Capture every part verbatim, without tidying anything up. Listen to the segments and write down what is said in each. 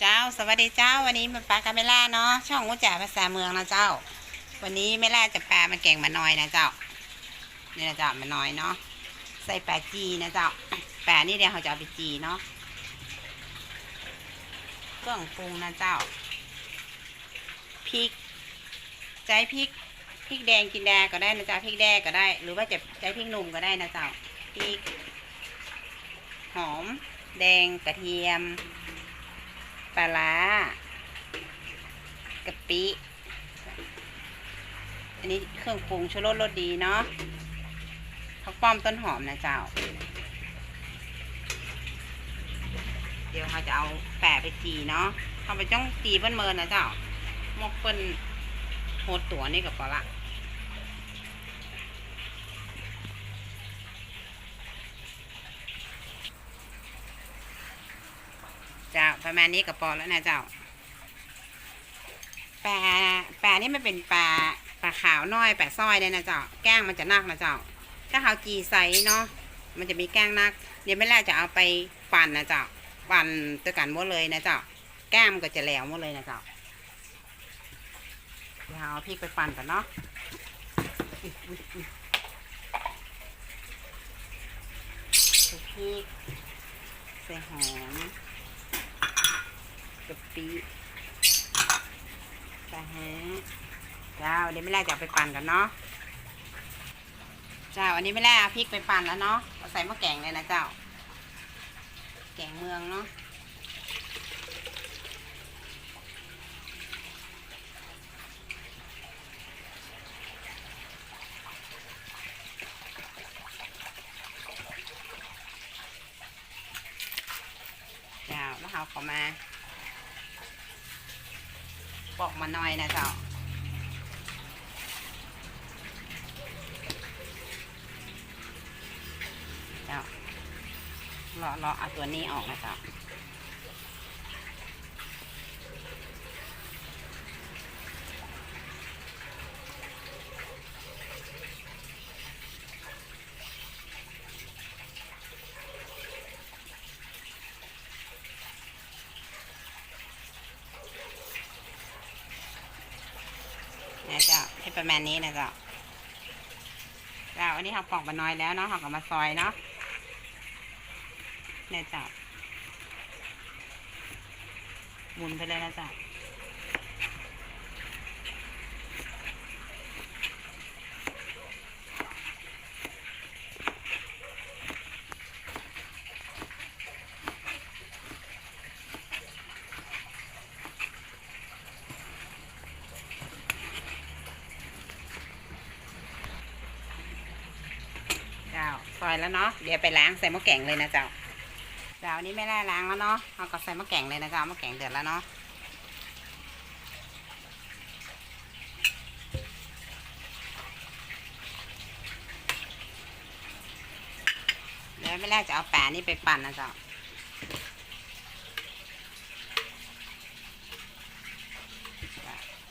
เจ้า สวัสดีเจ้า วันนี้มาปะกับแม่ล่าเนาะ ช่องอู้จ๋าภาษาเมืองนะเจ้า วันนี้แม่ล่าจะปามาแก๋งหม่าน้อยนะเจ้า นี่นะเจ้า หม่าน้อยเนาะ ใส่ป๋าจี่นะเจ้า ป๋านี่เดี๋ยวเฮาจะเอาไปจี่เนาะ เครื่องปรุงนะเจ้า พริก ใจ๊พริก พริกแดงจินดาก็ได้นะเจ้า พริกแด้ก็ได้ หรือว่าจะใจ๊พริกหนุ่มก็ได้นะเจ้า พริก หอมแดง กระเทียม ปลาร้า กะปิ อันนี้เครื่องปรุง ชูรส รสดีเนาะ ผักป้อม ต้นหอมนะเจ้า เดี๋ยวเฮาจะเอาป๋าไปจี่เนาะ เฮาบ่จ้องจี่เปิ้นเมินนะเจ้า มกเปิ้นหดตั๋วนี่ก็ปอละ เจ้า ประมาณนี้ก็ปอแล้วนะเจ้า ป๋า ป๋านี่มันเป๋นป๋า ป๋าขาวน้อย ป๋าสร้อยเนี่ยนะเจ้า แก้งมันจะนักนะเจ้า ถ้าเฮาจี่ใสเนาะ มันจะมีแก้งนัก เดี๋ยวแม่ล่าจะเอาไปปั่นนะเจ้า ปั่นตวยกั๋นหมดเลยนะเจ้า แก้งมันก็จะแหลวหมดเลยนะเจ้า เดี๋ยวเอาพริกไปปั่นก่อนเนาะ อุ๊ย อุ๊ย อุ๊ย ใส่พริก ใส่หอม กะปิ ปลาร้า เจ้า เดี๋ยวแม่ล่าจะเอาไปปั่นก่อนเนาะ เจ้า อันนี้แม่ล่าเอาพริกไปปั่นแล้วเนาะ เอาใส่หม้อแก๋งเลยนะเจ้า แก๋งเมืองเนาะ เจ้า แล้วเฮาก็มาปอกหม่าน้อยนะเจ้า เจ้า เลาะ เลาะเอาตั๋วนี้ออกนะเจ้า นะเจ้า ให้ประมาณนี้นะเจ้า เจ้า อันนี้เฮาปอกหม่าน้อยแล้วเนาะ เฮาก็มาซอยเนาะ เนี่ยเจ้า หมุนไปเลยนะเจ้า เจ้า ซอยแล้วเนาะ เดี๋ยวไปล้างใส่หม้อแก๋งเลยนะเจ้า เจ้า อันนี้แม่ล่าล้างแล้วเนาะ เฮาก็ใส่หม้อแก๋งเลยนะเจ้า หม้อแก๋งเดือดแล้วเนาะ เดี๋ยวแม่ล่าจะเอาป๋านี่ไปปั่นนะเจ้า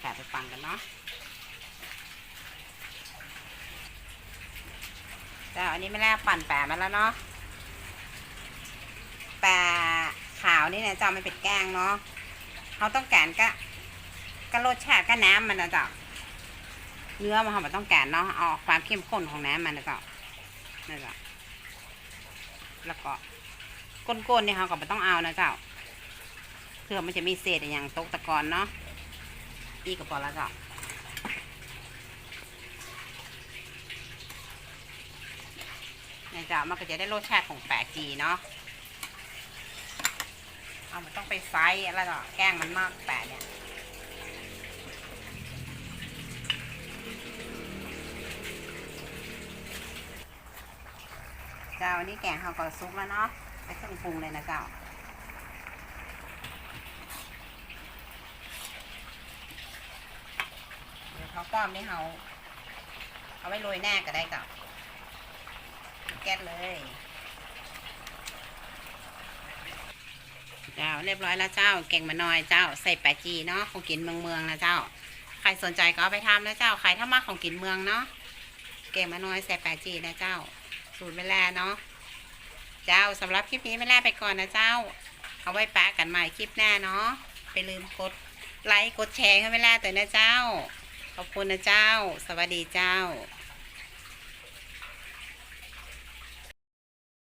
ป๋าไปปั่นก่อนเนาะ เจ้า อันนี้แม่ล่าปั่นป๋ามาแล้วเนาะ ป๋าขาวนี่นะเจ้า มันเป๋นแก้งเนาะ เฮาต้องก๋านก้า ก้ารสชาติ ก้าน้ำมันนะเจ้า เนื้อมันเฮาบ่ต้องก๋านเนาะ เอาความเข้มข้นของน้ำมันนะเจ้า นะเจ้า แล้วก็ก้นๆ นี่เฮาก็บ่ต้องเอานะเจ้า เผื่อมันจะมีเศษอะหยังตกตะกอนเนาะ อี้ก็ปอละเจ้า เนี่ยเจ้า มันก็จะได้รสชาติของป๋าจี่เนาะ เฮาบ่ต้องไปใส่แล้วเนาะ แก้งมันมากป๋าเนี่ย เจ้า อันนี้แก๋งเฮาก็สุกแล้วเนาะ ใส่เครื่องปรุงเลยนะเจ้า เดี๋ยวข้าวป้อมนี่เฮาเอาไว้โรยหน้าก็ได้เจ้า ปิดแก๊สเลย เจ้า เรียบร้อยแล้วเจ้า แก๋งหม่าน้อยเจ้า ใส่ป๋าจี่เนาะ ของกิ๋นเมืองๆ นะเจ้า ใผสนใจ๋ก็เอาไปทำนะเจ้า ใผถ้ามักของกิ๋นเมืองเนาะ แก๋งหม่าน้อยใส่ป๋าจี่นะเจ้า สูตรแม่ล่าเนาะ เจ้า สำหรับคลิปนี้แม่ล่าไปก่อนนะเจ้า เอาไว้ปะกั๋นใหม่คลิปหน้าเนาะ บ่าลืมกดไลก์กดแชร์หื้อเวลาตวยนะเจ้า ขอบคุณนะเจ้า สวัสดีเจ้า